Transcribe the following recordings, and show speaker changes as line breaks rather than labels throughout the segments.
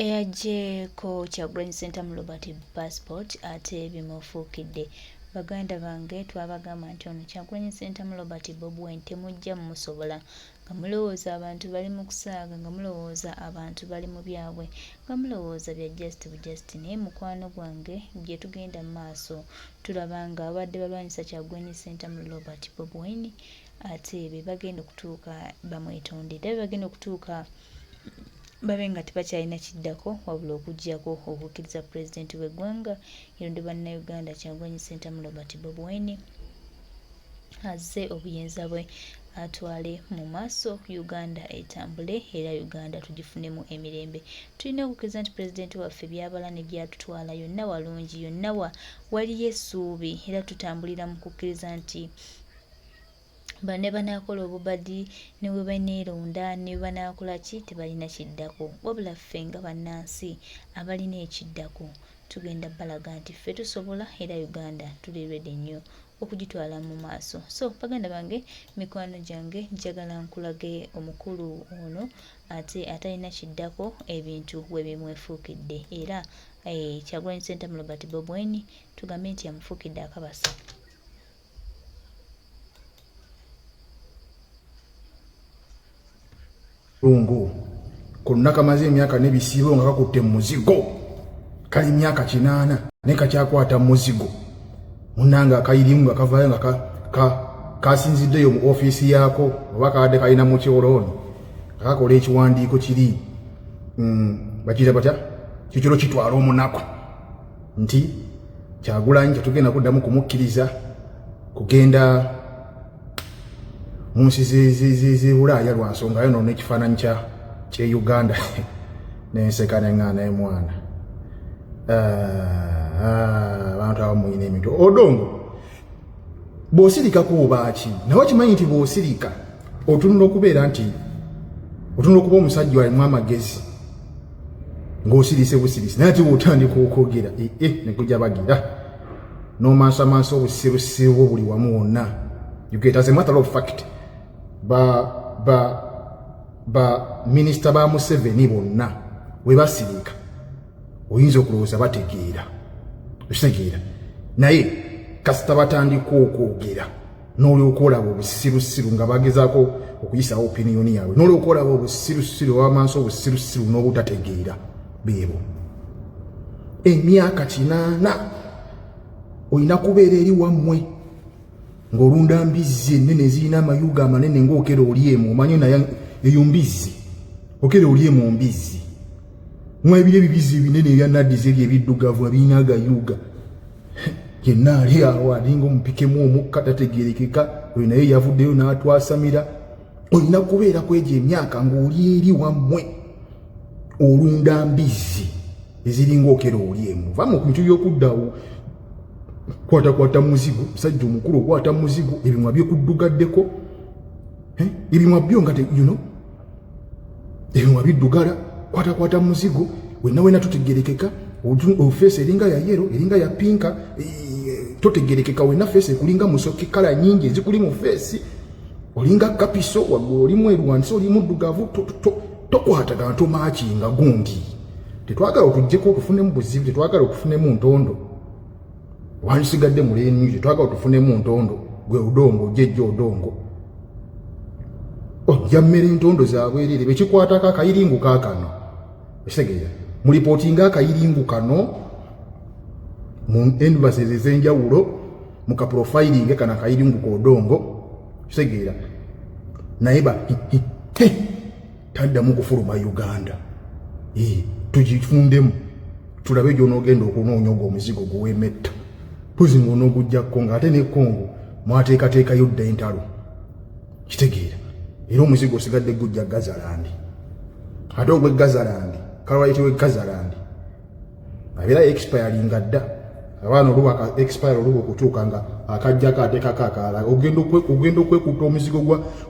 Eyaggyeeko Kyagulanyi Ssentamu Robert passport ate bimufuukidde. Baganda bange twabagamba nti ono Kyagulanyi Ssentamu Robert Bobi Wine temujja mumusobola nga mulowooza abantu bali mu kusaaga, nga mulowooza abantu bali mu byabwe, nga mulowooza bya just bu just naye mukwano gwange gye tugenda mu maaso tulaba nga ababadde balwanyisa Kyagulanyi Ssentamu Robert Bobi Wine ate be bagenda okutuuka bamwetonde era be bagenda okutuuka babe nga tebakyalina kiddako wabula okuggyako okukkiriza pulezidenti w'eggwanga Eronde Bannayuganda Kyagulanyi Ssentamu Robert Bobi Wine azze obuyinza bwe atwale mu maaso Uganda etambule era Uganda tugifunemu emirembe. Tulina okukkiriza nti pulezidenti waffe by'abala ne by'atutwala yonna walungi, yonna wa waliyo essuubi era tutambulira mu kukkiriza nti Bano ne banaakola obubadi, ne bwe baneeronda, ne bwe banaakola ki, tebalina kiddako. Wabula ffe nga bannansi abalina ekiddako, tugenda balaga nti ffe tusobola era Uganda tuli ready nnyo okugitwala mu maaso. So baganda bange, mikwano gyange, njagala nkulage omukulu ono ate atalina kiddako ebintu we bimwefuukidde era eh, Kyagulanyi Ssentamu Robert Bobi Wine tugambe nti yamufuukidde akabasa.
Lungu konna kamaze emyaka n'ebisiibo nga kakutte mu muzigo, kali myaka 80 naye kakyakwata mu muzigo. Munnange akayirimu nga kavaayo nga kasinziddeyo mu ofiisi yaako oba kabadde kalina mu kyolooni nga kakola ekiwandiiko kiri bakiyita batya kikiro kitwala omunaku nti Kyagulanyi tetugenda kuddamu kumukkiriza kugenda mu nsi z'ebulaaya lwa nsonga yo noona ekifaananyi kye Uganda nenseka neŋŋaana naye mwana abantu abamu mulina emitwe. Odongo bw'osirikako obaaki naye okimanyi nti bw'osirika otunula okubeera nti otunula okuba omusajja alimu amagezi ng'osirise busirisi naye ate bw'otandika okwogera ee eh, eh, ne gujabagira n'omansamansa obusirusiru bwo buli wamu wonna. You get, as a matter of fact, ba ba ba minisita ba Museveni bonna we basirika oyinza okulowooza bategeera, okitegeera, naye kasita batandika okwogera n'olyoka olaba obusirusiru nga bagezaako okuyisawo opiniyoni yaabwe, n'olyoka olaba obusirusiru obamaaso obusirusiru n'obutategeera beebo. Emyaka 80 olina kubeera eri wammwe ng'olunda mbizzi ennene ezirina amayuga amanene ng'okera oli emu, omanyi naye eyo mbizzi, okera oli emu mbizzi mwebiri ebibizi ebinene ebya nadizi ebyo ebiddugavu ebirina agayuga yenna ali awo alinga omupikemu omukka tategerekeka. Oyo naye yavuddeyo n'atwasamira. Olina kubeera kwegyo emyaka ng'oli eri wammwe olunda mbizzi eziringa okera oli emu. Va mu bintu by'okuddawo kwatakwata muzigo, musajja omukulu okwata muzigo, ebimwa byekuddugaddeko, ebimwa byo nga you know ebimwa biddugala, kwatakwata muzigo wenna wena totegerekeka, ofeesi eringa ya yero eringa ya pinka, totegerekeka wenna, feesi ekulinga musoke, kala nyingi ezikuli mu feesi, olinga kapiso, waggulu oli mweru, wansi oli muddugavu, tokwatagana, tomakinga gundi. Tetwagala otuggyeko otufunemu buzibu, tetwagala otufunemu ntondo, wansigadde muleni, tetwagala otufunemu ntondo. Gwe Odongo, jejja Odongo, ojja mmere ntondo zabwerere bekikwatako akayiringu kaakano, ekitegeera mulipootinga akayiringu kano mu embassies ez'enjawulo mu kaprofiling kano akayiringu k'Odongo, kitegeera naye ba taddamu kufuluma Uganda, tugifundemu tulabe gy'onoogenda okunoonya ogwo omuzigo guwemetta mpozi ng'onoogujja Kongo, ate ne Kongo mwateekateekayo dda entalo, kitegeera era omuzigo osigadde gujja Gazalandi, ate ogw'e Gazalandi kalwayitiwe Gazalandi abeera expiringa dda, abaana oluba expire oluba okutuuka nga akajjako ateekako akalala, ogenda okwekuuta omuzigo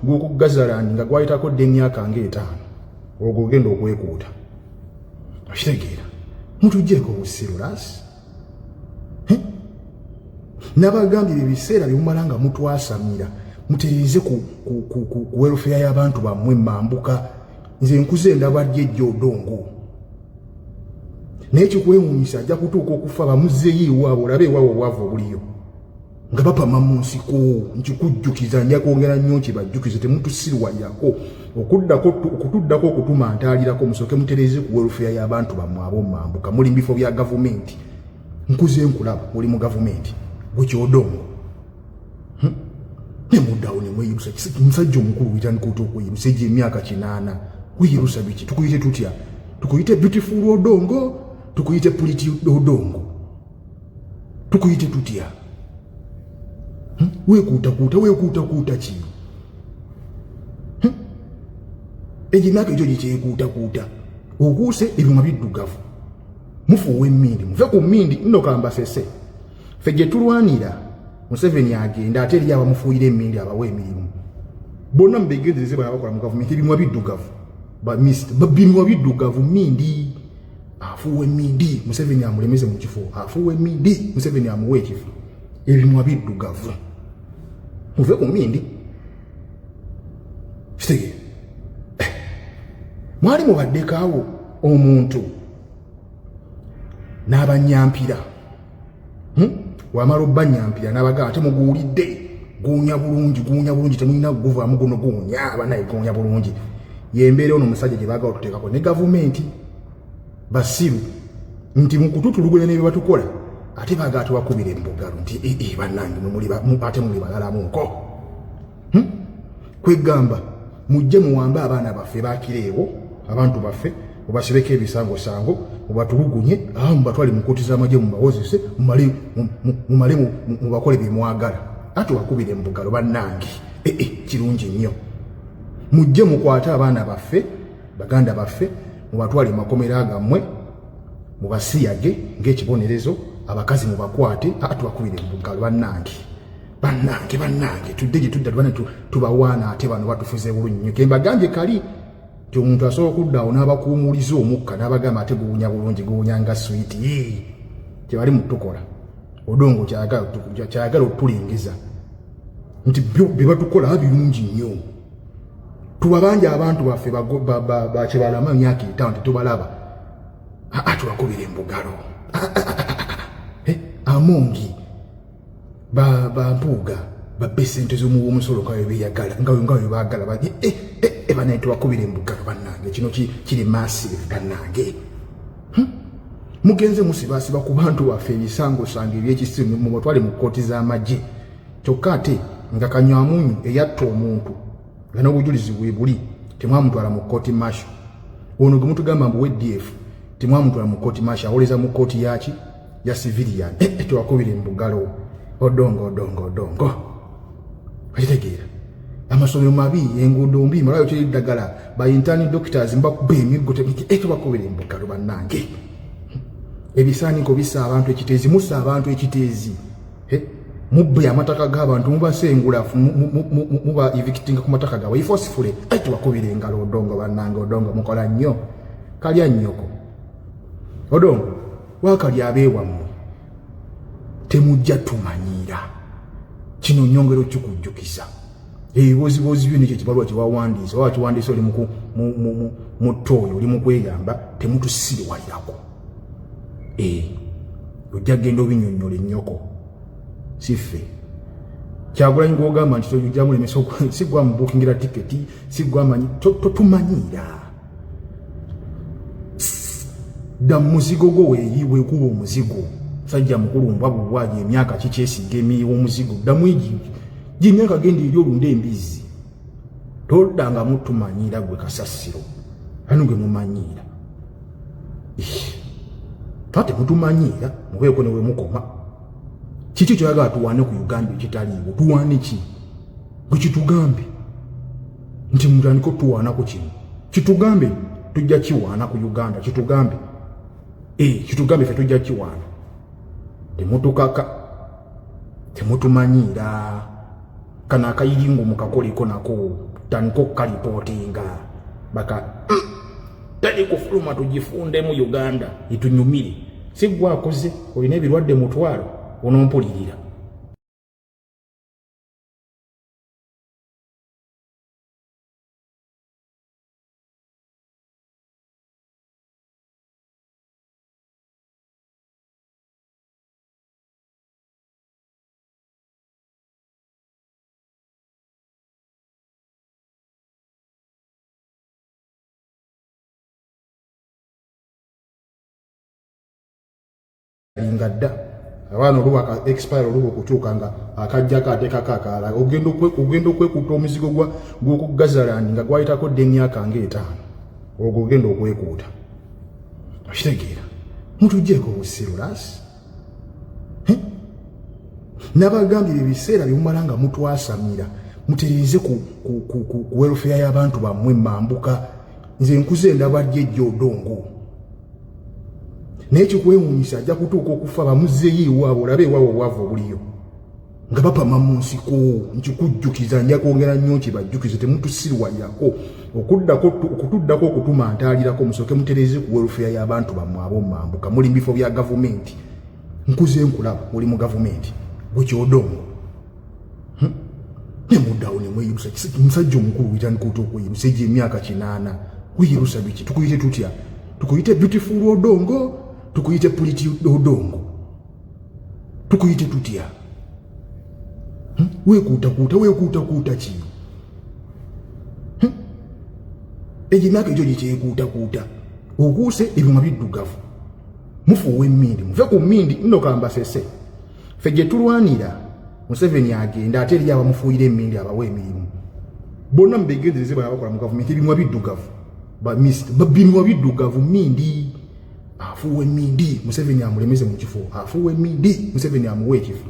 gw'oku Gazalandi nga gwayitako dda emyaka ng'etaano, ogwo ogenda okwekuuta, okitegeera. Mutuggyeko obusiru lasi. Nabagambye ebiseera byemumala nga mutwasamira, mutereeze ku welfare y'abantu bammwe mambuka. Nze nkuze ndaba jjejja Odongo. Naye kikwewuunyisa ajja kutuuka okufa bamuzzeeyo ewaabwe, olabe ewaabwe obwavu obuliyo nga bapama mu nsiko. Nkikujjukiza, nja kwongera nnyo nkibajjukize, temutusirwalirako okuddako okutuddako okutuma ntaalirako. Musooke mutereeze ku welfare y'abantu bammwe ab'omambuka. Muli mu bifo bya gavumenti, nkuze nkulaba oli mu gavumenti gwe kyodongo. Nemuddawo nemweyirusa. Musajja omukulu wetandika otya okweyirusa? Egyo emyaka 80 weyirusa biki? Tukuyite tutya? Tukuyite beautiful Odongo? Tukuyite pretty Odongo? Tukuyite tutya? Wekuutakuuta, wekuutakuuta ki? Egyo emyaka egyo gikyekuutakuuta, okuuse ebimwa biddugavu, mufuuwa emmindi. Muve ku mmindi nno, kambasese. Ffe gye tulwanira Museveni agenda, ate eri abamufuuyira emmindi abawa emirimu bonna mubegendereze. Bana bakola mu gavumenti, ebimwa biddugavu, bimwa biddugavu, mindi, afuuwa emmindi. Museveni amulemeze mu kifo, afuuwa emmindi, Museveni amuwa ekifo, ebimwa biddugavu. Muve ku mmindi. Kitegeera mwali mubaddekaawo omuntu n'abanyampira. Wamala obbanyampira n'abagamba ate muguwulidde, guwunya bulungi, guwunya bulungi, temulina kuguvaamu, guno guwunya, abanaye guwunya bulungi. Yembeera ono omusajja gye baagala otuteekako ne gavumenti basiru nti mu kututulugunya n'ebyo batukola, ate baagala tubakubira embugalo nti ee bannange ate muli balalamuko. Kwegamba mujje muwambe abaana baffe bakireewo, abantu baffe mubasibeko ebisangosango, mubatulugunye, abamu mubatwale mu kooti z'amagye, mubawozese, mumale mubakole byemwagala, ate wakubira embugalo. Bannange, ee kirungi nnyo. Mujje mukwate abaana baffe, baganda baffe, mubatwale makomera gammwe, mubasiyage ng'ekibonerezo, abakazi mubakwate, ate tubakubira embugalo. Bannange, bannange, bannange, tudde gye tudda, tubane tubawaana, ate bano batufuze bulungi nnyo. Kembagambye kali nti omuntu asobola okudda awo n'abakuumuliza omukka n'abagamba ate guwunya bulungi, guwunya nga swiiti. Kyebali mutukola, Odongo kyayagala otulingiza nti bye batukola birungi nnyo. Tubabanja abantu baffe bakyebalama emyaka 5 tetubalaba, aa tubakubira embugalo. Amongi bampuuga babbe sente z'omuwa omusolo nga bwebeyagala, nga bwe baagala, banaye tubakubira embugalo. Bannange, kino kiri massive. Bannange, mugenze musibasiba ku bantu baffe ebisangosanga ebyekisiru, mubatwale mu kkooti z'amagye, kyokka ate nga Kanywamunyu eyatta omuntu nga n'obujulizi bwe buli temwamutwala mu kkooti martial. Ono gwe mutugamba mbu ADF temwamutwala mu kkooti martial, awoleza mu kkooti yaki? Ya civilian. Tewakubira embugalo. Odongo, Odongo, Odongo, okitegeera? Amasomero mabi, enguudo mbi, malayo kiri ddagala, ba intern doctors mbakuba emiggo, tebakubira embugalo. Bannange, ebisaaniko bisa abantu ekiteezi, musa abantu ekiteezi, mubbe amataka g'abantu, mubasengula, muba evictinga ku mataka gaabwe forcefully. Tebakubira engalo. Odongo, bannange, Odongo mukola nnyo, kalya nnyoko Odongo, wakali abeewammwe temujja tumanyiira. Kino nyongera okikujjukiza, ebibozibozi byo nekyo ekibaluwa kyewawandiise, oba wakiwandiise oli mu ttooyo, oli mu kweyamba. Temutusiriwalirako, ojja kgenda obinyonnyola ennyoko, si ffe. Kyagulanyi gwogamba nti tojjamulemesa, si gwamubuukingira tiketi, si gwamanyi, totumanyiira. Dda muzigo gwo, weeyi weekuba omuzigo. Sajja mukulu, mbwa bubwaji, emyaka kikyesiga emiyiwa omuzigo. Ddamu egi gyemyaka, genda eri olunde embizzi, toddanga mutumanyiira. Gwe kasasiro ani gwe mumanyiira? Ate mutumanyiira, mubeeko ne wemukoma. Kiki kyoyagala tuwaane ku Uganda ekitaliiwo? Tuwaane ki? Gwe kitugambe nti mutandike otuwaana ku kino, kitugambe, tujja kiwaana ku Uganda. Kitugambe, kitugambe, ffe tujja kiwaana. Temutukaka, temutumanyiira. Kano akayiringu mukakoleko nako, tandika okukalipootinga baka tali kufuluma, tugifundemu Uganda etunyumire. Si gwe akoze, olina ebirwadde mutwalo, onompulirira. expiringa dda. Abaana oluba expire, oluba okutuuka nga akajjako ateekako akalala. Ogenda okwekuuta omuzigo gw'oku Gazaland nga gwayitako dda emyaka nga 5, ogwo ogenda okwekuuta. Okitegeera? Mutugjeeko obusirulasi. Nabagambye, ebiseera byemumala nga mutwasamira, mutereeze ku welfare y'abantu bammwe. Mambuka nze nkuze ndaba jjejja Odongo, naye kikwewuunyisa, ajja kutuuka okufa bamuzzeeyo ewaabwe, olabe ewaabwe obwavu obuliyo nga bapama mu nsiko. Nkikujjukiza, nja kwongera nnyo nkibajjukize. Temutusirwalirako okutuddako okutuma ntaalirako. Musooke mutereeze ku welfare y'abantu bammwe ab'omumambuka. Muli mu bifo bya gavumenti, nkuze nkulaba oli mu gavumenti gwe kyodongo. Nemuddawo nemweyirusa. Musajja omukulu witandika otya okweyirusa? Egyo emyaka 80 weyirusa biki? Tukuyite tutya? Tukuyite Beautiful Odongo? Tukuyite Pretty Odongo? Tukuyite tutya? Weekuutakuuta, weekuutakuuta ki? Egyo emyaka egyo gikyekuutakuuta, okuuse ebimwa biddugavu, mufuuwa emmindi. Muve ku mmindi nno, kambasese. Ffe gye tulwanira, Museveni agenda, ate eri abamufuuyira emmindi abawa emirimu bonna mubegendereze. Bana bakola mu gavumenti, ebimwa biddugavu, bimwa biddugavu, mindi, afuuwa emmindi. Museveni amulemeze mu kifo, afuuwa emmindi, Museveni amuwa ekifo,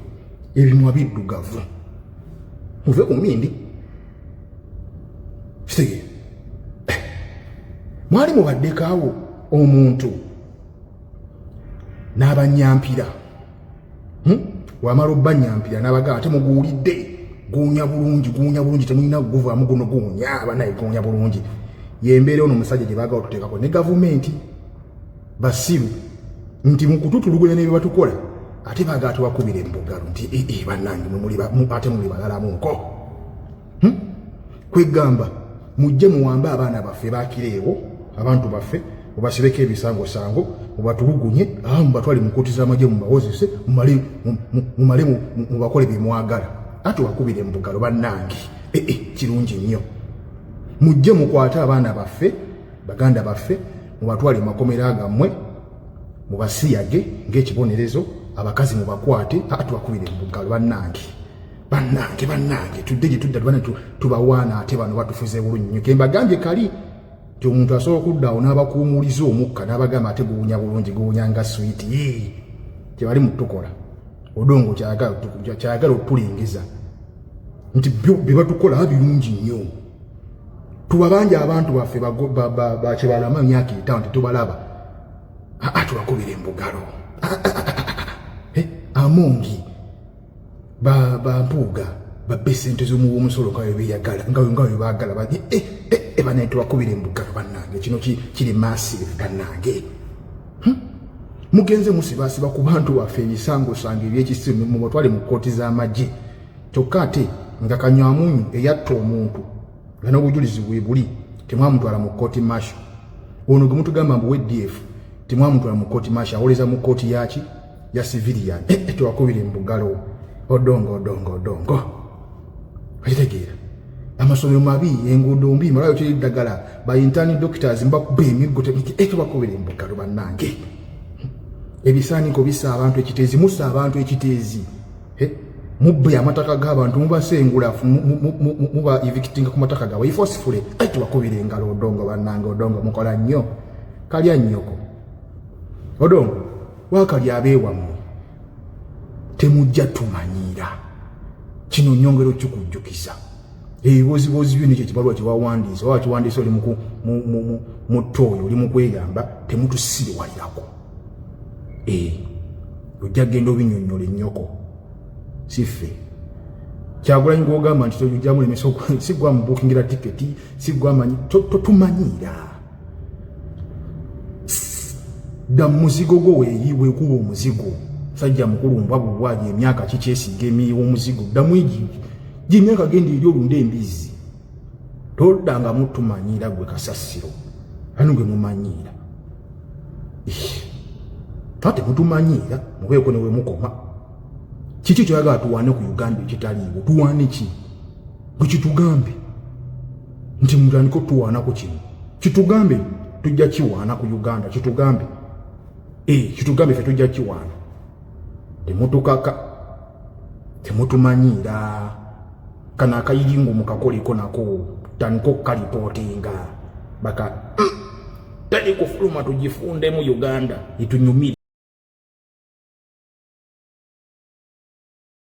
ebimwa biddugavu. Muve ku mmindi. Kitegeera? Mwali mubaddekaawo omuntu n'abanyampira. Wamala obbanyampira n'abagamba, ate muguwulidde, guwunya bulungi, guwunya bulungi, temulina kuguvaamu, guno guwunya, abanaye guwunya bulungi. Yembeera ono omusajja gye baagala otuteekako ne gavumenti. Basiru nti mu kututulugunya ne bye batukola, ate baagala tubakubira embugalo nti ee, bannange, ate muli balalamuko. Kwegamba mujje muwambe abaana baffe bakireewo, abantu baffe mubasibeko ebisangosango, mubatulugunye, abamu mubatwale mu kooti z'amagye, mubawozese, mumale mubakole byemwagala, ate wakubira embugalo. Bannange, ee, kirungi nnyo. Mujje mukwate abaana baffe, baganda baffe, mubatwale makomera gammwe, mubasiyage ng'ekibonerezo, abakazi mubakwate, ate tubakubira embugalo. Bannange, bannange, bannange, tudde gye tudda, tubane tubawaana, ate bano batufuze bulungi nnyo. Kembagambye kali nti omuntu asobola okudda awo n'abakuumuliza omukka n'abagamba, ate guwunya bulungi, guwunya nga swiiti. Kyebali mutukola. Odongo kyayagala otulingiza nti bye batukola birungi nnyo. Tubabanja abantu baffe bakyebalama emyaka 5 tetubalaba. Aa, tubakubira embugalo. Amongi bampuuga babbe sente z'omuwa omusolo nga bwebeyagala, nga bwe baagala. Banaye, tubakubira embugalo. Bannange, kino kiri massive. Bannange, Mugenze musibasiba ku bantu baffe ebisangosanga ebyekisiru, mubatwale mu kkooti z'amagye, kyokka ate nga Kanywamunyu eyatta omuntu nga n'obujulizi bwe buli temwamutwala mu kkooti martial. Ono gwe mutugamba mbu ADF temwamutwala mu kkooti martial, awoleza mu kkooti yaki? Ya civilian. Tewakubira embugalo. Odongo, Odongo, Odongo, okitegeera? Amasomero mabi, enguudo mbi, malayo kiri ddagala, ba intern doctors mbakuba emiggo. Tebakubira embugalo. Bannange, ebisaaniko bisa abantu ekiteezi, musa abantu ekiteezi, mubbe amataka g'abantu, mubasengula, muba evictinga ku mataka gaabwe forcefully. Tubakubira engalo. Odongo, bannange, Odongo mukola nnyo. Kalya nnyoko Odongo, wakalya abeewammwe. Temujja tumanyiira kino, nyongera okikujjukiza. Ebibozibozi byo nekyo ekibaluwa kyewawandiise, oba wakiwandiise oli mu ttooyo, oli mu kweyamba. Temutusiriwalirako. Ojja kgenda obinyonnyola ennyoko, si ffe. Kyagulanyi gwogamba nti tojjamulemesa, si gwamubuukingira tiketi, si gwamanyi. Totumanyiira. Dda muzigo gwo, weekuba omuzigo. Sajja mukulu, mbwa bubwaji, emyaka kikyesiga emiyiwa omuzigo. Ddamu egi gyemyaka, genda eri olunda embizzi. Toddanga mutumanyiira. Gwe kasasiro ani gwe mumanyiira? Ate mutumanyiira, mubeeko ne wemukoma. Kiki kyoyagala tuwaane ku Uganda ekitaliiwo? Tuwaane ki? Gwe kitugambe nti mutandike otuwaanako kino, kitugambe, tujja kiwaana ku Uganda. Kitugambe, kitugambe, ffe tujja kiwaana. Temutukaka, temutumanyiira. Kano akayiringu mukakoleko nako, tandika okukalipootinga baka tali kufuluma, tugifundemu Uganda etunyumire.